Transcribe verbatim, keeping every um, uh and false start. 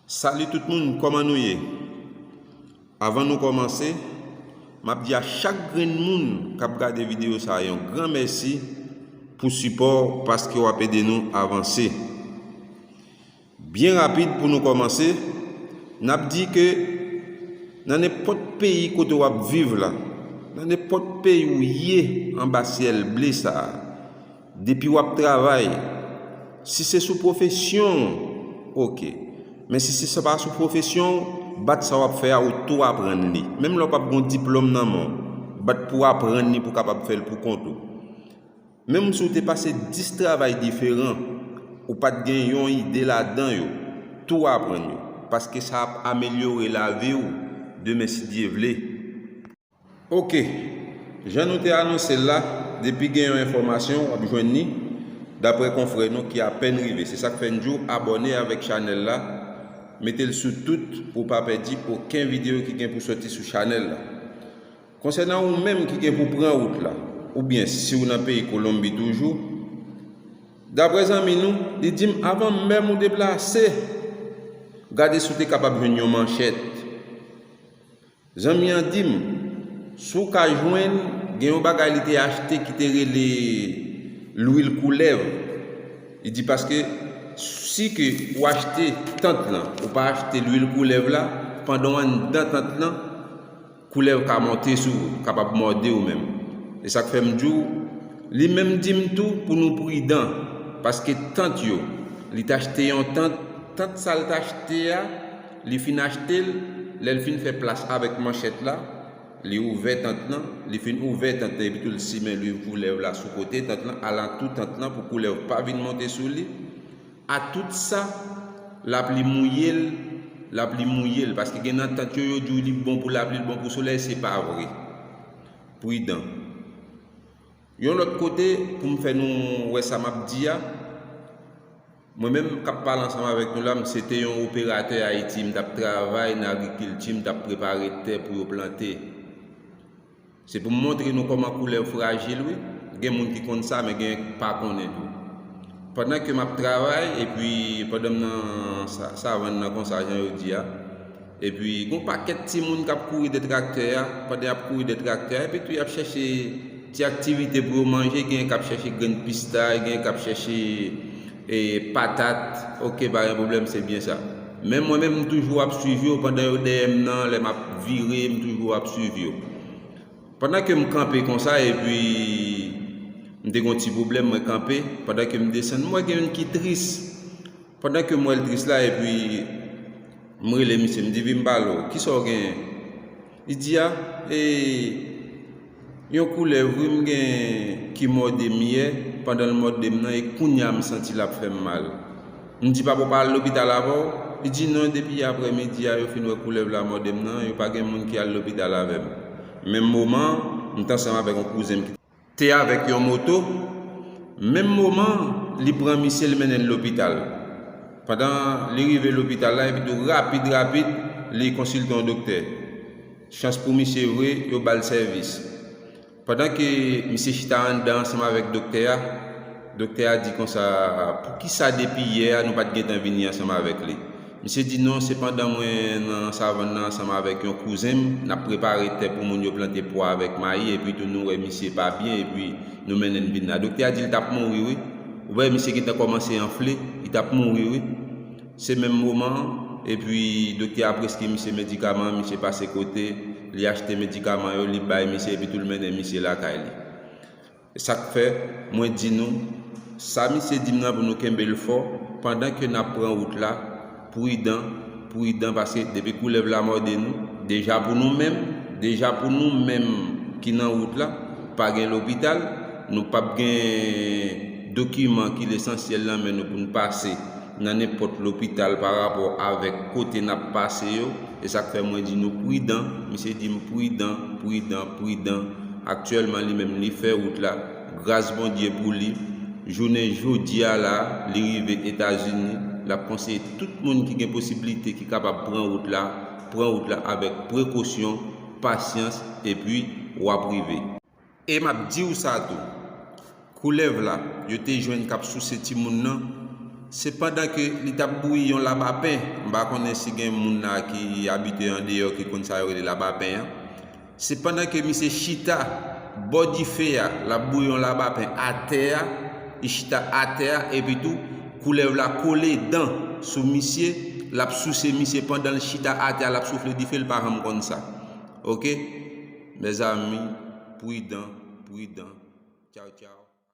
Salut tout moun, kòman nou ye? Avan nou kòmanse, m ap di a chak grenn moun k ap gade videyo sa a yon gran mèsi pou sipò w, paske w ap ede nou avanse. Byen rapid pou nou kòmanse, n ap di ke nan nenpòt peyi kote w ap viv la, nan nenpòt peyi w ye anba syèl ble sa a, depi w ap travay, si se sou pwofesyon w, oke. Men si se pa sou pwofesyon w, bat sa w ap fè a, ou tou aprann li. Menm lè w p ap gen yon diplòm nan men w, bat pou w aprann li pou w kapab fè l pou kont ou. Menm si w te pase dis travay diferan, ou pa t gen yon ide ladan yo, tou aprann yo, paske sa ap amelyore lavi w demen si Dye vle. Oke, jan nou te anonse l la, depi gen yon enfòmasyon, w ap jwenn li dapre konfrè nou ki apèn rive. Se sa k fè n di w abòne avèk chanèl la, mete l sou tout pou w pa pèdi okenn videyo ki gen pou soti sou chanèl la. Konsènan ou menm ki gen pou pran wout la, oubyen si w nan peyi Kolonbi toujou, dapre zanmi nou, li di m avan menm ou deplase, gade si w te kapab jwenn yon manchèt. Zanmi an di m, si w ka jwenn, gen yon bagay li te achte ki te rele lwil koulèv. Li di paske si ke ou achte tant lan, ou pa achte lwil koulèv la, pandan w anndan tant lan, koulèv ka monte sou ou, kapab mòde w menm. E sa k fè m di w, li menm di m tou pou nou pridan, paske tant yo, li t achte yon tant, tant sa l t achte a, li fin achte l, lè l fin fè plas avèk manchèt la, li ouvè tant lan, li fin ouvè tant lan, epi tou l simen lwil koulèv la sou kote tant lan, alantou tant lan pou koulèv pa vin monte sou li. A tout sa, lapli mouye l, lapli mouye l, paske gen nan tant yo, yo di w li bon pou lapli, li bon pou solèy, se pa vre. Pridan. Yon lòt kote, pou m fè nou wè sa m ap di a, mwen menm k ap pale ansanm avèk nou la, m se te yon operatè Ayiti, m t ap travay nan agrikilti, m t ap prepare tè pou yo plante. Se pou m montre nou kòman koulèv frajil, wi. Gen moun ki konn sa, men gen ki pa konnen tou. Pandan ke m ap travay, epi pandan m nan sa-, savann nan konsa, jan yo di a, epi gen yon pakèt timoun k ap kouri dèyè traktè a, pandan y ap kouri dèyè traktè a, epi tou y ap chèche ti aktivite pou yo manje, gen k ap chèche grenn pistach, gen k ap chèche, e, patat, oke, pa gen pwoblèm, se byen sa. Men mwen menm, m toujou ap swiv yo, pandan yo dèyè m nan, lè m ap vire, m toujou ap swiv yo. Pandan ke m kanpe konsa, epi m te gen yon ti pwoblèm, mwen kanpe. Pandan ke m desann, m wè gen youn ki tris. Pandan ke m wè l tris la, epi m rele misye, m di, "Vin m pale w, kisa w genyen?" Li di, "A, e, yon koulèv, wi, m genyen ki mòde m yè, pandan l mòde m nan, e kounye a m santi l ap fè m mal." M di, "Papa, w pa al lopital avè w?" Li di, "Non, depi yè aprèmidi a, yo fin wè koulèv la mòde m nan, yo pa gen moun ki al lopital avè m." Menm moman, m t ansanm avèk yon kouzen m ki te avèk yon moto. Menm moman, li pran misye, li mennen l lopital. Pandan li rive lopital la, epi tou rapid, rapid, li konsilte yon doktè. Chans pou misye vre, yo ba l sèvis. Pandan ke misye chita anndan ansanm avèk doktè a, doktè a di konsa, "Poukisa depi yè a nou pa t gentan vini ansanm avèk li?" Misye di, "Non, se pandan mwen nan savann nan ansanm avèk yon kouzen m, n ap prepare tè pou moun yo plante pwa avèk mayi, epi tou nou wè misye pa byen, epi nou mennen l vin la." Doktè a di l t ap mouri, wi. Ou wè, misye gentan kòmanse anfle, li t ap mouri, wi. Se menm moman an, epi doktè a preskri misye medikaman, misye pase kote, li achte medikaman yo, li bay misye, epi tou l mennen misye lakay li. E sa k fè, mwen di nou, sa misye di m nan pou nou kenbe l fò, pandan ke n ap pran wout la, pridan, pridan, paske depi koulèv la mòde nou, deja pou nou menm, deja pou nou menm ki nan wout la, pa gen lopital, nou p ap gen dokiman ki lesansyèl nan men nou pou n pase nan nenpòt lopital pa rapò avèk kote n ap pase yo. E sa k fè mwen di nou pridan. Misye di m pridan, pridan, pridan. Aktyèlman, li menm, li fè wout la. Gras Bondye pou li. Jounen jodi a la, li rive Etazini. L ap konseye tout moun ki gen posiblite, ki kapab pran wout la, pran wout la avèk prekosyon, pasyans, epi w ap rive. E m ap di w sa tou, koulèv la, yo te jwenn k ap souse timoun nan, Se pandan ke li t ap bouyi yon labapen, m pa konnen si gen moun la ki abite andeyò ki konn sa yo rele labapen an. Se pandan ke misye chita bò dife a, l ap bouyi yon labapen atè a, li chita atè a, epi tou koulèv la kole dan sou misye, l ap souse misye pandan l chita atè a, l ap soufle dife, l pa janm konn sa. Oke? Mezanmi, pridan, pridan. Tchaw, tchaw.